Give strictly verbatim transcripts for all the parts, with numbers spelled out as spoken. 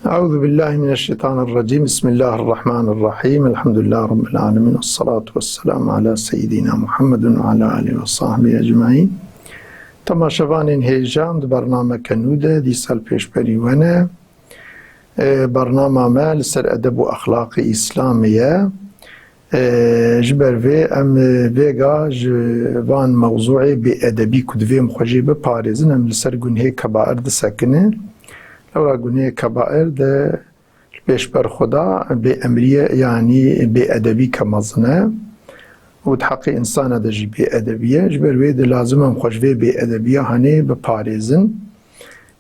أعوذ بالله من الشيطان الرجيم. بسم الله الرحمن الرحيم. الحمد لله رب العالمين. والصلاة والسلام على سيدنا محمد وعلى آله وصحبه أجمعين. Temaşevanên hêja, em di bernameke nû de dîsa li pêşberî we ne. E, bernama me li ser edeb û exlaqê Îslamê ye. E, ji ber vê em, e, vêga ji van mewzûê bêedebî ku divê em xwe jê biparêzin, em li ser gunhê kebair disekinin. Lewra gunhê kebair de li pêşber Xuda bêemrî ye, yanî bêedebî ke mezin e û di heqê însana de jî bêedebî ye. Ji ber wê de lazim em xwe ji vê bêedebiya hanê biparêzin.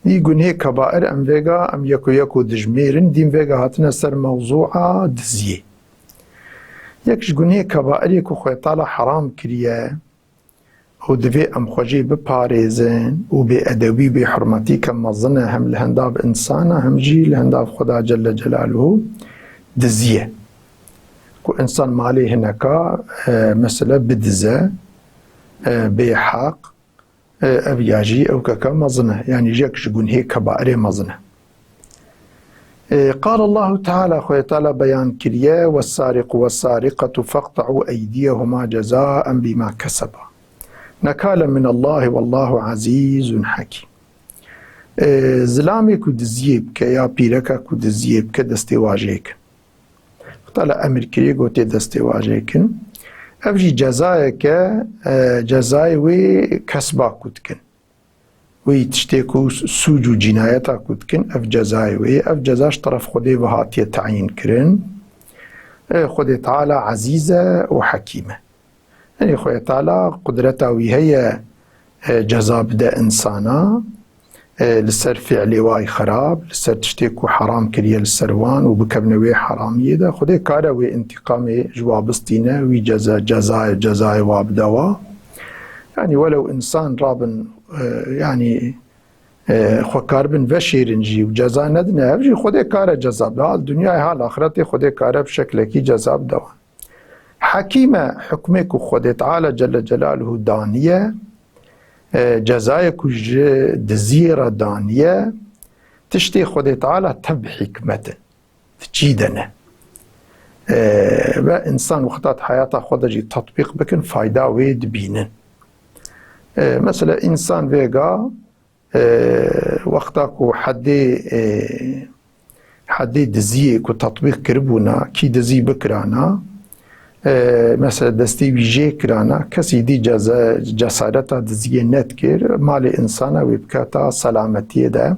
Dî gunhê kebair em vêga em yeko yeko dijmêrin, dîm vêga hatine ser mewzûa diziyê. Yek ji gunhê kebairê ku Xwedê Teala heram kiriye û divê em xwe jê biparêzin û bêedebî, bêhurmetî ke mezin e hem li hendav însana hem jî li hendav Xweda Celle Celaluhu dizî ye. Ku însan malê hineka, e, mesela bidize, e, bêheq, e, ev ya jî ew keke mezin e. Yanî yek ji gunhê kebairê mezin e. E, قال الله تعالى, Xwedê Teala beyan kiriye, والسارق والسارقة فاقطعوا أيديهما جزاء بما كسبا نكالا من الله والله عزيز حكيم. E, zilamê ku diziyê bike ya pîreka ku diziyê bike destê wa jê kin. Xwedê Teala emir kiriye, gotiye destê wa jê kin. Ev jî cezayeke, e, cezayê wê kesba ku dikin. Wê tiştê ku sûc û cînayeta ku dikin, ev cezayê wê ye. Ev ceza ji teref Xwedê ve hatiye teyîn kirin. E, Xwedê Teala ezîz e û hekîm e. Yanî Xwedê Teala qudreta wî heye, e, ceza bide însana, e, li ser fiilê wayî xerab, li ser tiştê ku heram kiriye li ser wan û bikevine wê heramiyê de. Xwedê kare wê întîqamê ji wa bistîne, wî ceza, cezayê, cezayê wa bide wa. Yanî welew însan rabin, e, yanî, e, xwe karibin veşêrin jî û ceza nedine, ev jî Xwedê kare ceza bide. Ha li dinyayê ha li axretê Xwedê kare bi şeklekî ceza bide wan. Hekîm e, hikmê ku Xwedê Teala Celle Celaluhu daniye, e, cezayê ku ji diziyê re daniye, tiştê Xwedê Teala tev hikmet in. Di çî de ne. E, ve însan wexta di heyata xwe de jî tetbîq bikin, fayda wê dibînin. E, mesela însan vêga, e, wexta ku hedê, e, hedê diziyê ku tetbîq kiribûna, kî dizî bikirana, e, mesela destê wî jê kirana, kesî dî ceza-, cesareta diziyê nedikir, malê însana wê bikata selametiyê de.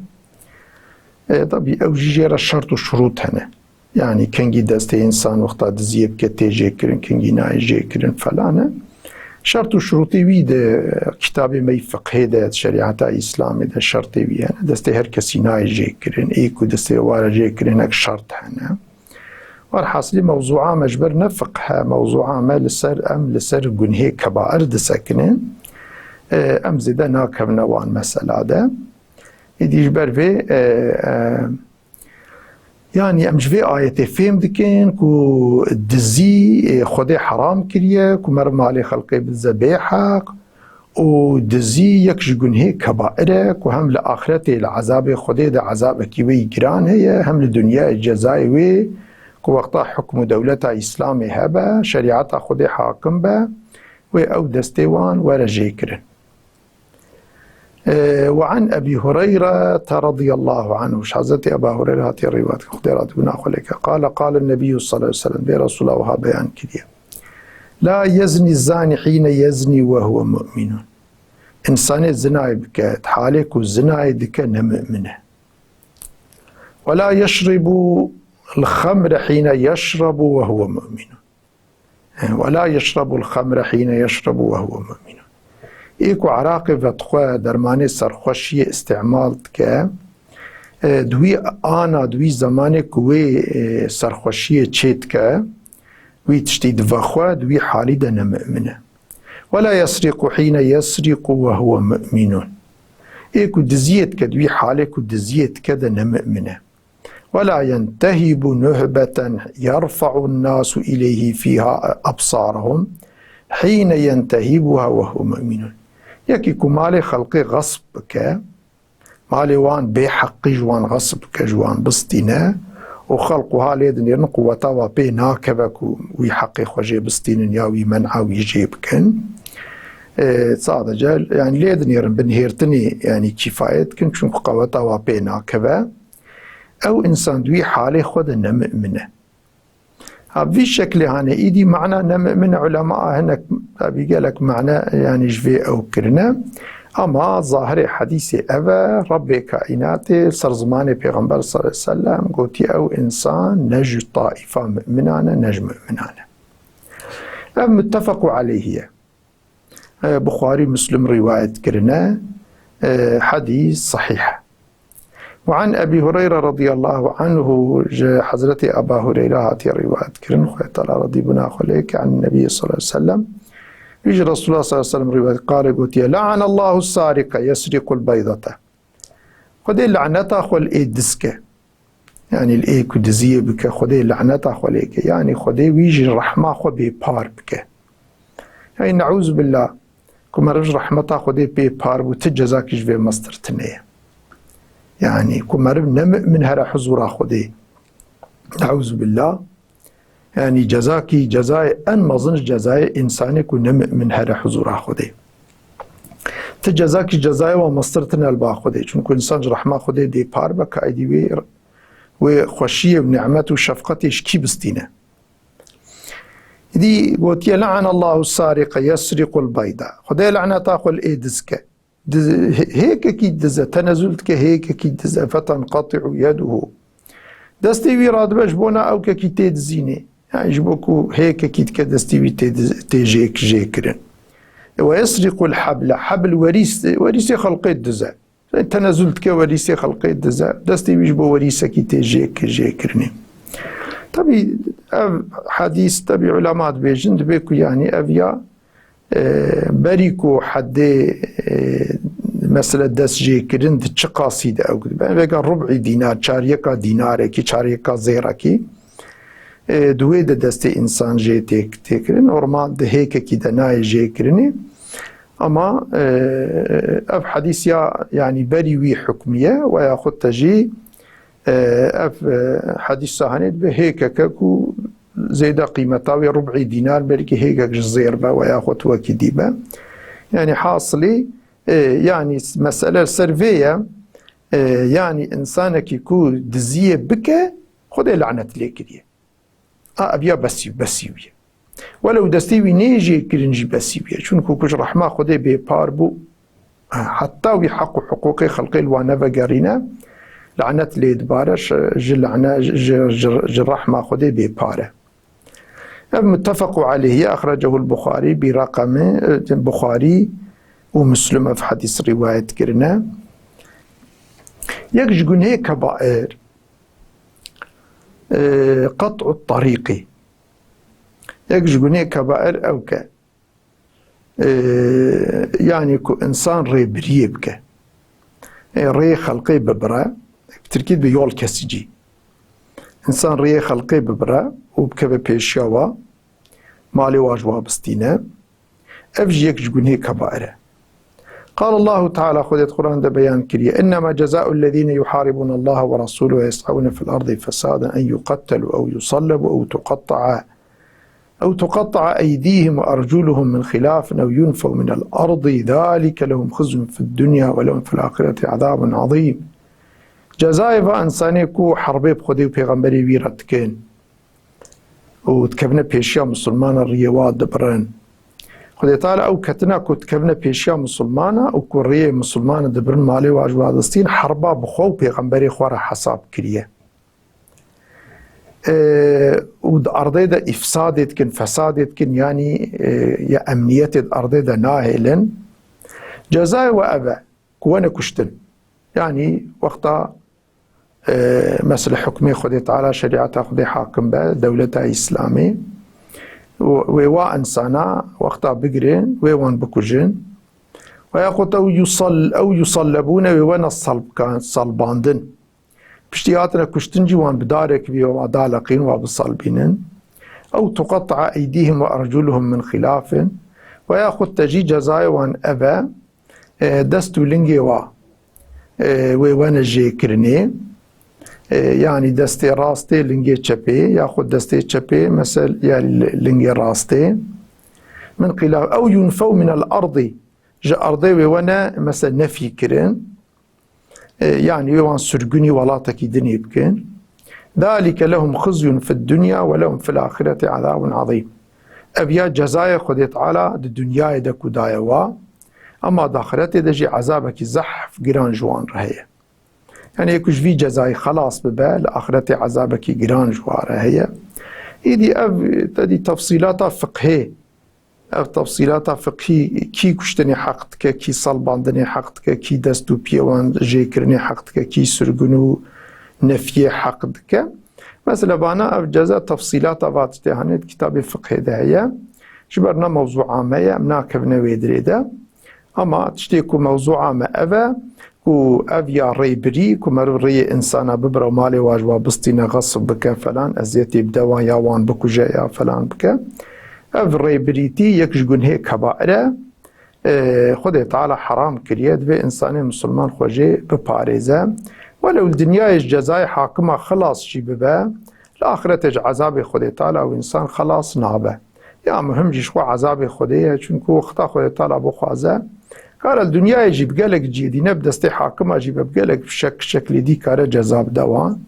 E, tabî ew jî jê re şert û şurût hene. Yanî kengî destê însan wexta diziyê bike tê jêkirin, kengî nayê jêkirin falan e. Şert û şurûtê wî de kitabê me yî fiqhê de, şerîeta Îslamê de şertê wî hene. Destê her kesî nayê jêkirin. Ê ku destê ware jêkirin hinek şert hene. Werhasilî mewzûa me ji ber ne fiqh e, mewzûa me li ser, em li ser gunhê kebair disekinin. E, em zêde nakevine wan mesela de. Êdî ji ber vê, e, e, Yanî em ji vê ayetê fêm dikin ku dizî, e, Xwedê heram kiriye, ku meriv malê xelkê bidize bêheq û dizî yek ji gunhê kebair e, ku hem li axretê li ezabê Xwedê de ezabekî wê yî giran heye, hem li dinyayê cezayê wê, ku wexta hukm û dewleta Îslamê hebe, şerîeta Xwedê hakim be, wê ew destê wan were jêkirin. E, وعن أبي هريرة رضي الله عنه, ji Hezretê Eba Hureyre hatiye rîwayet, Xwedê razî bûna xwe lê ke, قال قال النبي صلى الله عليه وسلم, bê Resûla wiha beyan kiriye: لا يزني الزاني حين يزني وهو مؤمن. Însanê zinayê bike, di halê ku zinayê dike ne mu'min e. ولا يشرب الخمر حين يشرب وهو مؤمن. ولا يشرب الخمر حين يشرب وهو مؤمن. Ê ku eraqê vedixwe, dermanê serxweşiyê îstîmal dike, e, di wî ana, di wî zemanê ku wê, e, serxweşiyê çê dike, wî tiştî divexwe, di wî halî de ne mu'min e. ولا يسرق حين يسرق وهو مؤمن. Ê ku diziyê dike, di wî halê ku diziyê dike de ne mu'min e. ولا ينتهب نهبة يرفع الناس إليه فيها أبصارهم حين ينتهبها وهو مؤمن. Yekî ku malê xelkê xesp bike, malê wan bê heqî ji wan xesp bike, ji wan bistîne û xelq wiha lê dinêrin quweta wa pê nakeve ku wî heqê xwe jê bistînin ya wî men'a wî jê bikin. E, sadece, yani, lê dinêrin binhêrtinê, yani, kîfayet dikin, çunku qeweta wa pê nakeve. Ew însan di wî halê xwe de ne mu'min e. Ha, vî şeklê hane. Îdî mana ne mu'min e, ulema hinek, tabî gelek mana, yani, ji vê ew kirine. Ama zahirê hedîsê ev e, Rebbê kaînatê ser zimanê Pêxember sallallahu aleyhi ve sellem gotiye, ew însan ne ji taifa mu'minan e, ne ji mu'minan e. Ev muttefequ aleyhi ye. E, Buxarî, Muslim rîwayet kirine. E, hedîs sahîh e. Ve an Ebî Hureyre radiyallahu anhu, ji Hezretê Eba Hureyre hatiye rîwayet kirin, Xwedê Teala razî bûna xwe lê ke, an Nebî sallallahu aleyhi ve sellem, wî ji Resulullah sallallahu aleyhi ve sellem rîwayet, qale gotiye, "La'anallahu sarike yesriqul beydete." Xwedê laneta xwe li ê diz ke. Yani li ê ku diziyê bike, Xwedê laneta xwe lê ke. Yani Xwedê wî ji rehma xwe bêpar bike. Yani neûzubillah, ku meriv ji rehmeta Xwedê bêpar bû, ti cezakî ji vê mestir tune ye. Yani ku meriv ne mu'min here huzura Xwedê. Neûzubillah. Yani cezakî, cezayê en mezin ji cezayê însanê ku ne mu'min here huzura Xwedê. Ti cezakî cezayê wa mestir tune li ba Xwedê. Çunku însan ji rehma Xwedê bêpar be, ka êdî wê, wê xweşiyê û nimet û şefqetê ji kî bistîne? Îdî gotiye, "Le'anallahu sariqe yesriqul beyda." Xwedê laneta xwe li ê diz ke. Diz-, hê-, hêkekî diz e, tenezul dike hêkekî diz e, "Fetenqati'u yeduhu." Destê wî radibe ji bona ew kekî tê dizînê. Yani ji bo ku hêkekî dike destê wî tê diz-, tê jê, jê kirin. "Ve yesriqul habla." Habl werîs, werîsê xelqê diz e. Tenezul dike werîsê xelqê diz e. Destê wî ji bo werîsekî tê jê, jê kirinê. Tabî ev hedîs, tabî ulema dibêjin, dibê ku yani ev ya E, berî ku hedê, e, mesele dest jê kirin di çi qasî de ew dibe? Vêga rub'î dînar, çaryeka dînarekî, çaryeka zêrekî, e, di wê de destê însan jê tê, tê kirin. Normal di hêkekî de nayê jê kirinê. Ama, e, ev hedîs ya, yani berî wî hukmî ye, weya xwe te jî, e, ev, e, hedîsa henê dibe hêkeke ku zêde qîmeta wê rub'î dînar, belkî hêkek ji zêr be we yaxud wekî dî be. Yani hasilî, e, yani mesele ser vê ye, e, yani însanekî ku diziyê bike, Xwedê lanet lê kiriye. A, ev ya besî, besî wî ye. Welew destê wî nê jê kirin jî besî wî ye. Çunku ku ji rehma Xwedê bêpar bû, heta wî heq û hiqûqê xelqê li wan nevegerîne, lanet lê dibare, ji, ji lane-, ji, ji, ji rehma Xwedê bêpar e. Ev muttefequ aleyh ye, exrecehul Buxarî, bi reqemê, e, Buxarî û Muslim ev hedîs rîwayet kirine. Yek ji gunhê kebair, e, qet'u tarîqî. Yek ji gunhê kebair ew ke, e, yani ku insan rêbiriyê bike. E, rê xelqê bibire, bi tirkî dibe yol kesicî. Însan rêyê xelqê bibire û bikeve pêşiya wa, malê wa ji wa bistîne. Ev jî yek ji gunhê kebair e. Qal Allahu Teala, Xwedê di Quran de beyan kiriye, "Innema ceza'u llezîne yuharibûne Allahe ve rasûlehu ve yes'ewne fil erdî fesaden en yuqettelu ew yusallabu ew tuqetta'a, ew tuqetta'a eydîhim ve erculuhum min xilafin ew yunfew minel erdî, zalike lehum xizyun fid dunya ve lehum fil ahireti azabun azîm." Cezayê va însanê ku herbê bi Xwedê û pêxemberê wî re dikin, û dikevine pêşiya misilmana riyê wa dibirin. Xwedê Teala ew ketina ku dikevine pêşiya misilmana û ku riyê misilmana dibirin malê wa ji wa distîn, herba bi xwe û pêxemberê xwe re hesab kiriye. E, û di erdê de îfsadê dikin, fesadê dikin, yanî, e, ya emniyetê di erdê de nahêlin. Cezayê we ev e. Ku wene kuştin. Yanî wexta, e, mesela hukmê Xwedê Teala, şerîeta Xwedê hakim be, dewleta Îslamê, û wê wa insana wexta bigrin, wê wan bikujin. Ve yaxut ew yusal-, ew yusallebûne, wê wena salbkan-, salbandin. Piştî hatine kuştin jî wan bi darek bî, wa daleqîn, wa bisalbînin. Ew tuqetta'a eydîhim ve erculuhum min xilafin. Ve yaxut te jî cezayê wan ev e, e, dest û lingê wa, e, wê wene jêkirinê. E, yanî destê rastê lingê çepê, yaxud destê çepê, mesel, ya li-, lingê rastê. Min qîla, ew yunfew minel erdî, ji erdê wê wene, mesel, nefî kirin. E, yanî wê wan sürgünî welatekî dinê bikin. Zalike lehum xizyun fid dunya ve lehum fil ahireti azabun azîm. Ev ya cezayê Xwedê Teala di dinyayê de ku daye wa, ema di axiretê de jî ezabekî zehf giran ji wan re heye. Yanî yê ku ji vî cezayî xelas bibe, li axiretê ezabekî giran ji wan re heye. Îdî ev, te dî tefsîlata fiqhê, ev tefsîlata fiqhî, kî kuştinê heq dike, kî salbandinê heq dike, kî dest û piyê wan jêkirinê heq dike, kî sirgûn û nefiyê heq dike. Mesela bana ev ceza tefsîlata va tiştê hene di kitabê fiqhê de heye. Ji ber ne mewzûa me ye, em nakevine wê dirê de. Ama tiştê ku mewzûa me ev e, ku ev ya rêbirî, ku meriv rêyê insana bibire û malê wa ji wa bistîne, xesf bike, falan, eziyetê bide wan, ya wan bikuje, ya falan bike. Ev rêbirîtî yek ji gunhê kebair e. E, Xwedê Teala heram kiriye, divê insanê misilman xwe jê biparêze. Welew li dinyayê ji cezayê hakima xilas jî bibe, li axiretê ji ezabê Xwedê Teala û însan xilas nabe. Ya muhim jî ji xwe ezabê Xwedê ye, çunku wexta Xwedê Teala bixwaze, kare li dinyayê jî bi gelek cihê dî, ne bi destê hakima jî be, bi gelek şek-, şeklê dî kare ceza bide wan.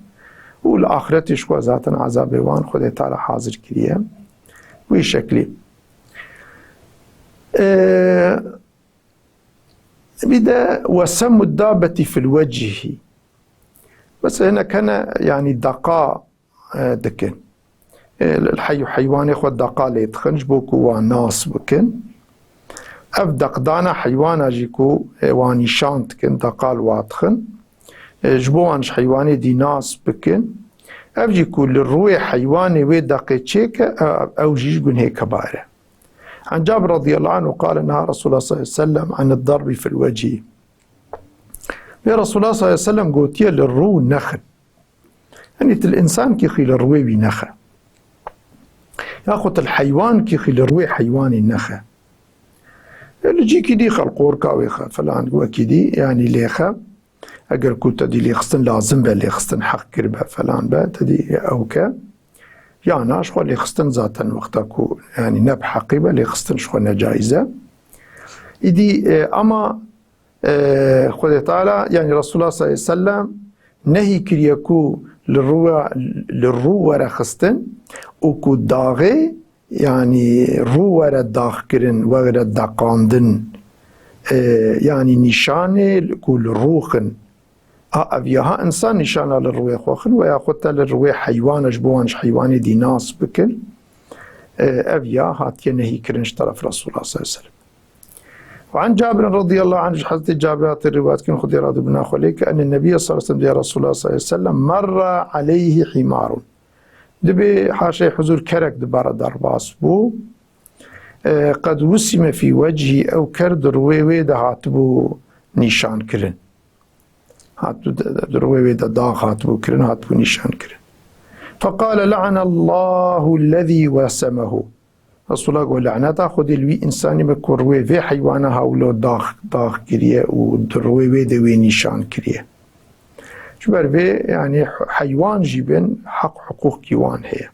Û li axiretê ji xwe zaten ezabê wan Xwedê Teala hazir kiriye. Wî şeklî. Ee, bir de ve semud dabeti fil vecihî. Mesela hinek hene, yanî deqa e, dikin. E, li hey-, heywanê xwe deqa lê dixin, ji bo ku wan nas bikin. Ev deqdana heywana jî ku, e, wan nîşan dikin, deqa li wa dixin. E, ji bo wan ji heywanê dî nas bikin. Ev jî ku li rûyê heywanê wê deqê çêke, e, ew jî ji gunhê kebair e. An Cabir radıyallahu anhu qale neha Resulullah sallallahu aleyhi ve sellem anid darbi fil vecî. Vê Resulullah sallallahu aleyhi ve sellem gotiye li rû nexin. Yanî tu li însankî xî li rûyê wî nexe. Yaxud tu li heywankî xî li rûyê heywanê nexe. E, li cîkî dî xelqorka wê xe, falan, wekî dî, yanî lê xe. Eger ku te dî lêxistin lazim be, lêxistin heq kiribe, falan be, te dî ew ke. Yana ji xwe lêxistin zaten wexta ku, yanî ne bi heqî be, lêxistin ji xwe necaiz e. Îdî, e, ama Ee, Xwedê Teala, yanî Resulullah sallallahu aleyhi ve sellem nehî kiriye ku li rû, li rû were xistin û ku daxê, yanî rû were daxkirin, were deqandin, ee, yanî nîşanê ku li rû xin. A, ev ya ha insan nîşana li rûyê xwe xin, veya xwe te li rûyê heywana ji bo wan ji heywanê dî nas bikin. Ee, ev ya hatiye nehî kirin ji teref Resulullah sallallahu aleyhi ve sellem. Ve an Cabir radıyallahu anh, ji Hazreti Cabir hatî rivayet kirin, Xwedê razî bûna xwe lê ke, enne Nebiyye sallallahu aleyhi ve sellem, diye Resulullah sallallahu aleyhi ve sellem, merra aleyhi himarun. Dibê haşê huzur kerek di bara derbas bû. E, qed wusime fî wecihî, ew ker di rûyê wê de hatibû nîşan kirin. Hatibû de, de, di rûyê wê de dax hatibû kirin, hatibû nîşan kirin. Feqale, le'anallahu lezî wesemehu. Resulullah got, "Laneta Xwedê li wî însanî be ku rûyê vê heywana hawlo dax, dax kiriye û di rûyê wê de wê nîşan kiriye." Ji ber vê, yanî heywan jî bin heq hiqûqkî wan heye.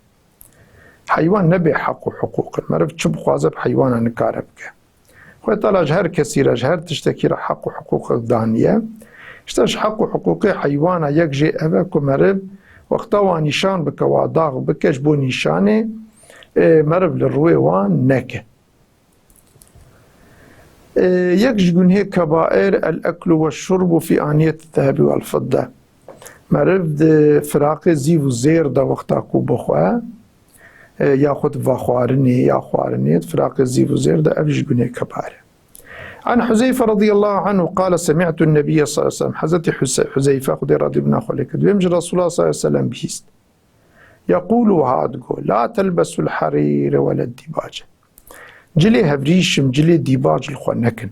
Heywan nebê heq û hiqûq in. Meriv çi bixwaze bi heywana nikare bike. Xwedê Teala ji her kesî re, ji her tiştekî re heq û hiqûqek daniye. Îşte ji heq û hiqûqê heywana yek jê ev e ku meriv wexta wan nîşan bike, wa dax bike, ji bo nîşanê, e, meriv li rûyê wan neke. E, yek ji gunhê kebair, el-eklu ve şurbu fî aniyet zehebi vel fidde. Meriv di firaqê zîv û zêr de wexta ku bixwe, e, yaxud vexwarinê ya xwarinê, di firaqê zîv û zêr de, ev jî gunê kebair e. An Huzeyfe radıyallahu anhu qale, semi'tu nebiyye sallallahu aleyhi ve sellem, Hezretî Huse-, Huzeyfe, Xwedê razî bûna xwe lê kir, dibêm ji Resulullah sallallahu aleyhi ve sellem bihîst. Yekûlu, wiha digo, la telbesul harîre ve led dîbace. Cilê hevrîşim, cilê dîbac li xwe nekin.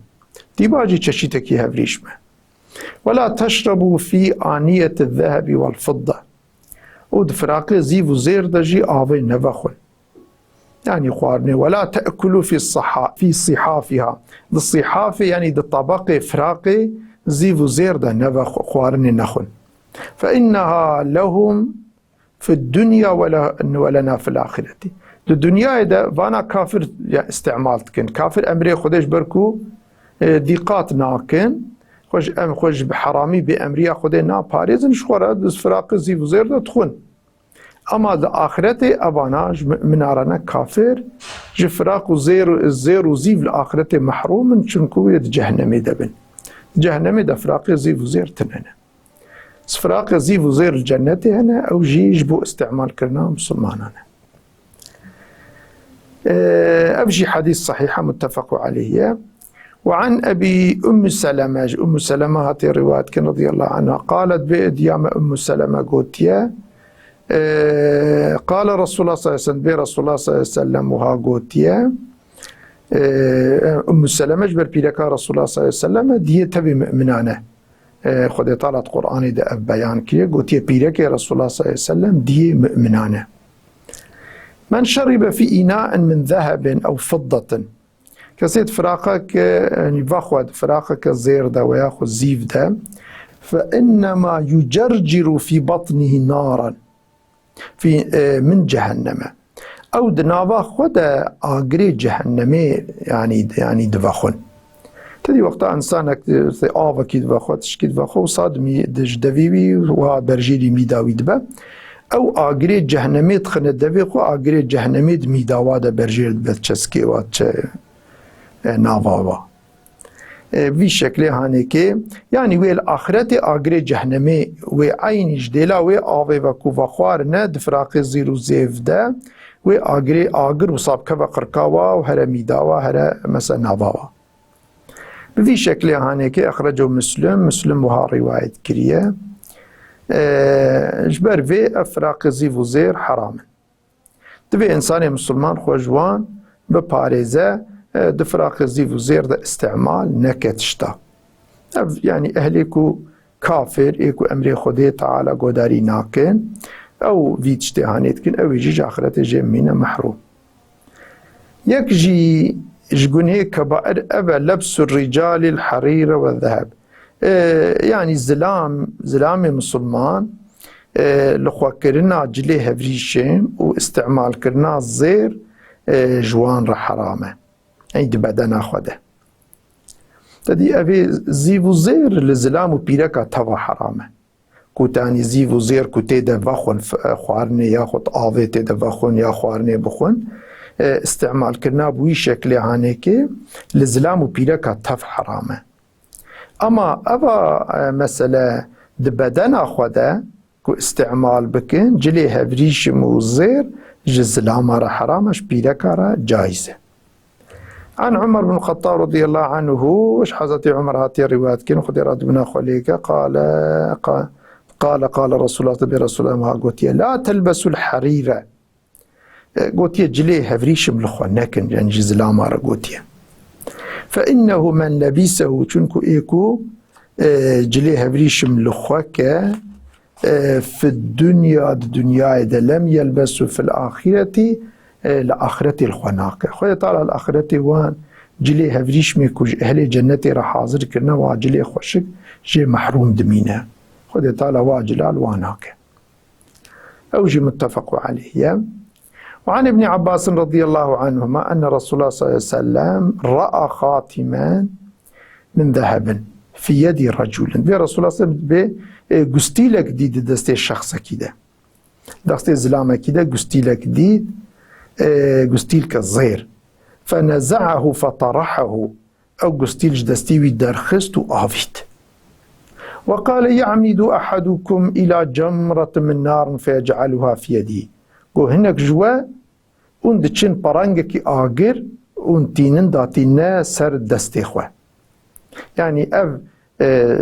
Dîbacî çeşîtekî hevrîşm e. Wela teşrebû fî aniyeti zehebi wel fidde. Û di firaqê zîv û zêr de jî avê nevexwin. Yanî xwarinê. Wela te'kulû fî siha-, fî sihafîha. Di sihafê, yanî di tabaqê firaqê, zîv û zêr de neve xwe-, xwarinê nexwin. Fe inneha lehum fi dunya ve le-, ve lena fil ahireti. Di dinyayê de vana kafir ya îstîmal dikin. Kafir emrê Xwedê ji ber ku, e, dîqat nakin, xwe ji em-, xwe ji heramî bê emriya Xwedê naparêzin, ji xwe re di firaqê zîv û zêr de dixwin. Ama di axiretê evana ji mu'mina re ne kafir, ji firaq û zêr, zêr û zîv li axiretê mehrum in, çunku wê di cehennemê de bin. Di cehennemê de firaqê zîv û zêr tune ne. Firaqê zîv û zêr li cennetê hene, ew jî ji bo îstîmalkirina misilmanan e. Ev jî hedîs sahîh e, muttefequ aleyh ye. Ve an Ebî Ummü Seleme, ji Ummü Seleme hatiye rivayet kirin radiyallahu anha. Qalet, bê diya me Ummü Seleme gotiye, e, qale Resulullah sallallahu aleyhi ve sellem, bê Resulullah sallallahu aleyhi ve sellem wiha gotiye, e, Ummü Seleme ji ber pîreka Resulullah sallallahu aleyhi ve sellem e, diyê tevî mu'minan e. E, Xwedê Teala di Qur'anê de ev beyan kiriye, gotiye, pîrekê Resulullah sallallahu aleyhi ve sellem diyê mu'minan e. Men şeribe fî înain min zehebin ew fiddetin. Kesê di firaqeke, yanî vexwe di firaqeke zêr de ve yaxud zîv de, fe innema yucerciru fî batnihi naran. Fî, e, min cehenneme. Ew di nava xwe de agirê cehennemê, yanî, yanî divexwin. Tedî wexta însanek, e, avekî divexwe, tişkî divexwe, wisa di mî-, di ji devê wî wiha berjêrî mîda wî dibe. Ew agirê cehennemê dixine devê xwe, agirê cehennemê di mîda wa de berjêr dibe, çeskê wa, çe-, e, nava wa. E, vî şeklê hanêkê, yanî wê li axiretê agirê cehnemê wê eynî ji dêla wê avê ve ku vexwarine di firaqê zîr û zêv de, wê agirê agir wisa bikeve qirka wa û here mîda wa, here mesela nava wa. Bi vî şeklê hanêkê exreco Muslim, Muslim wiha rîwayet kiriye. E, ji ber vê ev firaqê zîv û zêr heram in. Divê însanê misilman xwe ji wan biparêze, e, di firaqê zîv û zêr de îstîmal neke tişta. Ev, yanî ehlê ku kafir, ê ku emrê Xwedê Teala godarî nakin, ew vî tiştê hanê dikin, ew ê jî ji axiretê jê mîne mehrûm. Yek jî ji gunhê kebair ev e, lebsu ricalil herîre ve zeheb. E, yanî zilam, zilamê misilman, e, li xwe kirina cilê hevrîşê û îstîmalkirina zêr, e, ji wan re heram e. Ey di bedena xwe de. Te dî evê zîv û zêr li zilam û pîreka teva heram e. Ku te anî zîv û zêr ku tê de vexwin, f-, e, xwarinê yaxud avê tê de vexwin ya xwarinê bixwin, e, îstîmalkirina bi wî şeklê hanêkê li zilam û pîreka tev heram e. Ema eva, e, mesele di bedena xwe de ku îstîmal bikin, cilê hevrîşim û zêr ji zilama re heram e, ji pîreka re caiz e. An Umar bin Xettab radiyallahu anhu, ji Hezretî Umar hatiye rîwayet kirin, Xwedê razî bûna xwe lê ke, qale, qa-, qale, qale Resulullah, te bê Resulullah wiha gotiye, "La telbesul harîre." E, gotiye, "Cilê hevrîşim li xwe nekin," yani ji zilama re gotiye. "Fe innehu men lebisehu," çunku ê ku, e, cilê hevrîşim li xwe ke, e, fi dunya, di dinyayê de, lem yelbesu fil ahireti, e, li axiretê li xwe nake. Xwedê Teala li axiretê wan cilê hevrîşmê ku ji ehlê cennetê re hazir kirine, wa cilê xweşik jê mehrûm dimîne. Xwedê Teala wa cila li wan nake. Ew jî muttefequ aleyh ye. Ve an Ibn Abbas radiyallahu anhuma enne Resulullah sallallahu aleyhi ve sellem ra'a xatimen min zehebin fi yedi reculin. Vê Resulullah sallallahu aleyhi ve sellem bê, e, gustîlek dî di destê şexsekî de. Destê zilamekî de gustîlek dî, e, gustîlke zêr. Feneze'ahu fetarahahu. Ew gustîl ji destî wî derxist û avît. Ve qale, "Ye'midu ahadukum ila cemretin min narin feyec'aluha fi yedî." Got, hinek ji we hûn diçin perengekî agir hûn tînin datîne ser destê xwe. Yanî ev, e,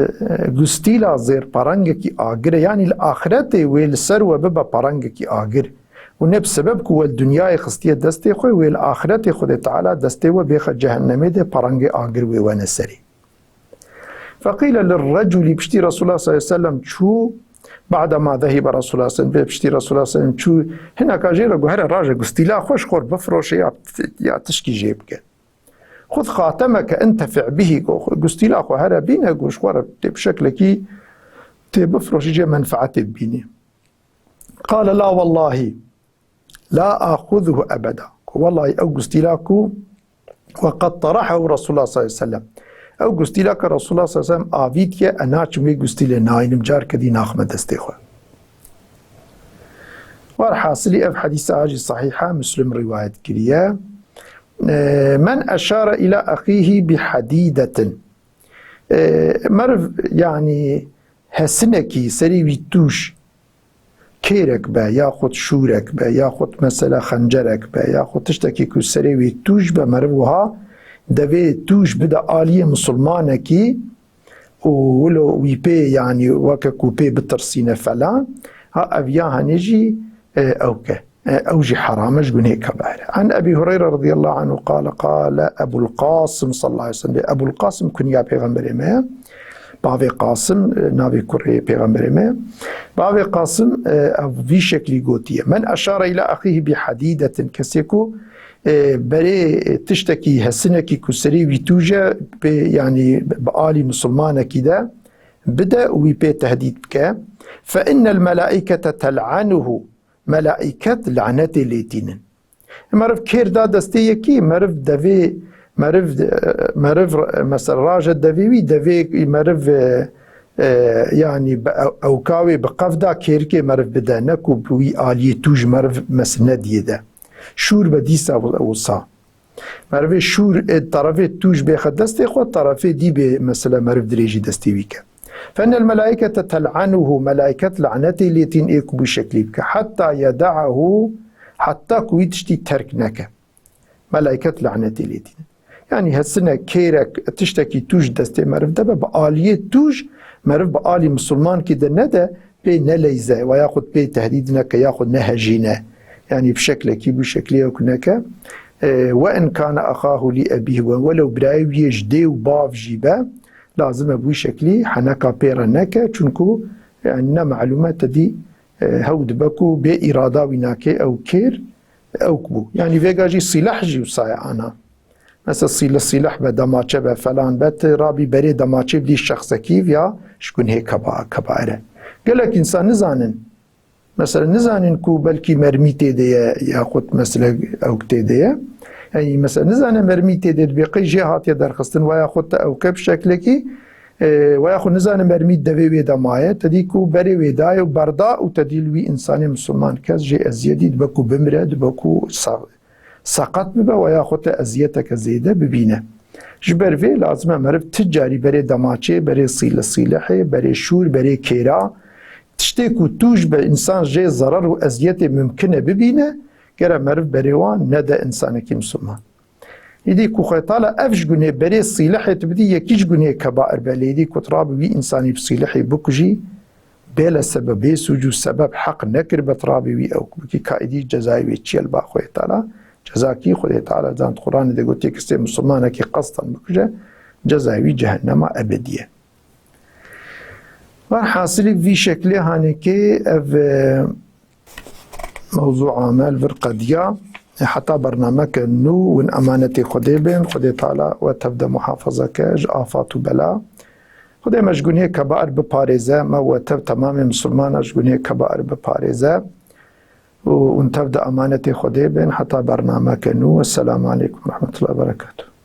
gustîla zêr perengekî agir e. Yanî li axiretê wê li ser we bibe perengekî agir. Û ne bi sebeb ku we li dinyayê xistiye destê xwe, wê li axiretê Xwedê Teala destê we bêxe cehennemê de perengê agir wê wene serê. Feqîle lirreculî, piştî Resulullah sallallahu aleyhi ve sellem çû, ba'de ma zehibe Resulullah sallallahu aleyhi ve sellem, piştî Resulullah sallallahu aleyhi ve sellem çû, hineka jê re got, "Here raje gustîla xwe ji xwe re bifiroşe ya, ya tişkî jê bike." خذ خاتمك انتفع به، go, gustîla xwe here bîne, go, ji xwe re tê bi şeklekî tê bifroşî, cê menfeetê bibînî. قال لا والله لا آخذه أبدا. Go, wellahî ew gustîla ku وقد طرحه رسول الله صلى الله عليه وسلم. Ew gustîla ke Resulullah sallallahu aleyhi ve sellem avîtiye, e naçim wê gustîlê nayînim, carke dî naxime destê xwe. Werhasilî ev hedîsa jî sahîh e, Muslim rîwayet kiriye. E, men eşara ila axihi bi hadidetin. E, meriv, yanî hesinekî serê wî tûj kêrek be, yaxud şûrek be, yaxud mesela xencerek be, yaxud tiştekî ku serê wî tûj be, meriv wiha devê tûj bide aliyê misilmanekî û wilo wî pê, yanî weke ku pê bitirsîne falan, ha ev ya henê jî, e, ew ke. E, ew jî heram e, ji gunhê kebair e. An Ebî Hureyre radiyallahu anhu qale, qale Ebul Qasim sallallahu aleyhi ve sellem. Ebul Qasim kunya Pêxemberê me ye. Bavê Qasim, e, navê kurê Pêxemberê me ye. Bavê Qasim, e, ev vî şeklî gotiye. Men eşare ila axihi bi hadidetin. Kesê ku, e, berê, e, tiştekî, hesinekî ku serê wî tûj e, pê, yanî bi alî misilmanekî de bide û wî pê tehdîd bike. Fe innel melaîkete tel'anuhu. Melaîket lanetê lê tînin. Meriv kêr da destê yekî, meriv devê, meriv, meriv, mesela raje devê wî, devê meriv, e, e, yanî bi ew-, ewka wê bi qev da kêrikê meriv bide, ne ku bi wî aliyê tûj meriv mes-, nediyê de. Şûr be dîsa wi-, wisa. Merivê şûr ê terefê tûj bêxe destê xwe, terefê dî bê, mesela meriv dirêjî destê wî ke. Fennel melaîkete tel'anuhu, melaîket lanetê lê tîn ê ku bû şeklî bike. Hetta yedaehu, hetta ku wî tiştî terk neke. Melaîket lanetê lê tîn. Yanî hesine kêrek, tiştekî tûj destê meriv de be, bi aliyê tûj, meriv bi alî misilmankî de nede, pê neleyze, ve yaxud pê tehdîd neke, yaxud nehejîne. Yanî bi şeklekî, bi şeklî ew ku neke. E, ve in kana axahu li ebîh, ve welew birayê wî yê ji dê û bav jî be, lazim e bi wî şeklî heneka pê re neke, çunku, yanî ne malûm e, te dî, e, hew dibe ku bê îrada wî nake ew kêr, ew ku bû. Yanî vêga jî sîleh jî wisa ye ana. Mesela sîle-, sîleh be, demaçe be, falan be, tu rabî berê demaçê bidî şexsekî, ya ji gunhê keba-, kebair e. Gelek însan nizanin. Mesela nizanin ku belkî mermî tê de ye, yaxud mesela ewk tê de ye. Yanî mesela nizane mermî tê de dibe, qey jê hatiye derxistin, ve yaxud te ewke bi şeklekî, e, ve yaxud nizane mermî devê wê de maye, te dî ku berê wê daye û berda û te dî li wî însanê misilman kes jê eziyetî dibe ku bimire, dibe ku sa-, seqet bibe, ve yaxud te eziyeteke zêde bibîne. Ji ber vê lazim e meriv ti carî berê demaçê, berê sîle-, sîlehê, berê şûr, berê kêra, tiştê ku tûj be însan jê zerer û eziyetê mumkin e bibîne, gere meriv berê wan nede însanekî misilman. Îdî ku Xwedê Teala ev ji gunê berê sîlehê tu bidî, yekî ji gunê kebair be, lê îdî ku tu rabî wî însanî bi sîlehê bikujî, bêle sebeb, bê sûc û sebeb heq nekiribe tu rabî wî ew bikî, ka îdî cezayê wê çi ye li ba Xwedê Teala? Ceza kî? Xwedê Teala zant Quranê de gotiye, kesê misilmanekî qestan bikuje, cezayê wî cehennema ebedî ye. Werhasilî vî şeklê hanekê ev, e, mewzûa me li vir qediya. E, heta bernameke nû win emanetê Xwedê bên. Xwedê Teala we tev de muhafaza ke ji afat û bela. Xwedê me ji gunê kebair biparêze, me we tev temamê misilmana ji gunê kebair biparêze. Û hûn tev de emanetê Xwedê bên heta bernameke nû. Esselamu aleykum ve rahmetullahi ve berekatuhu.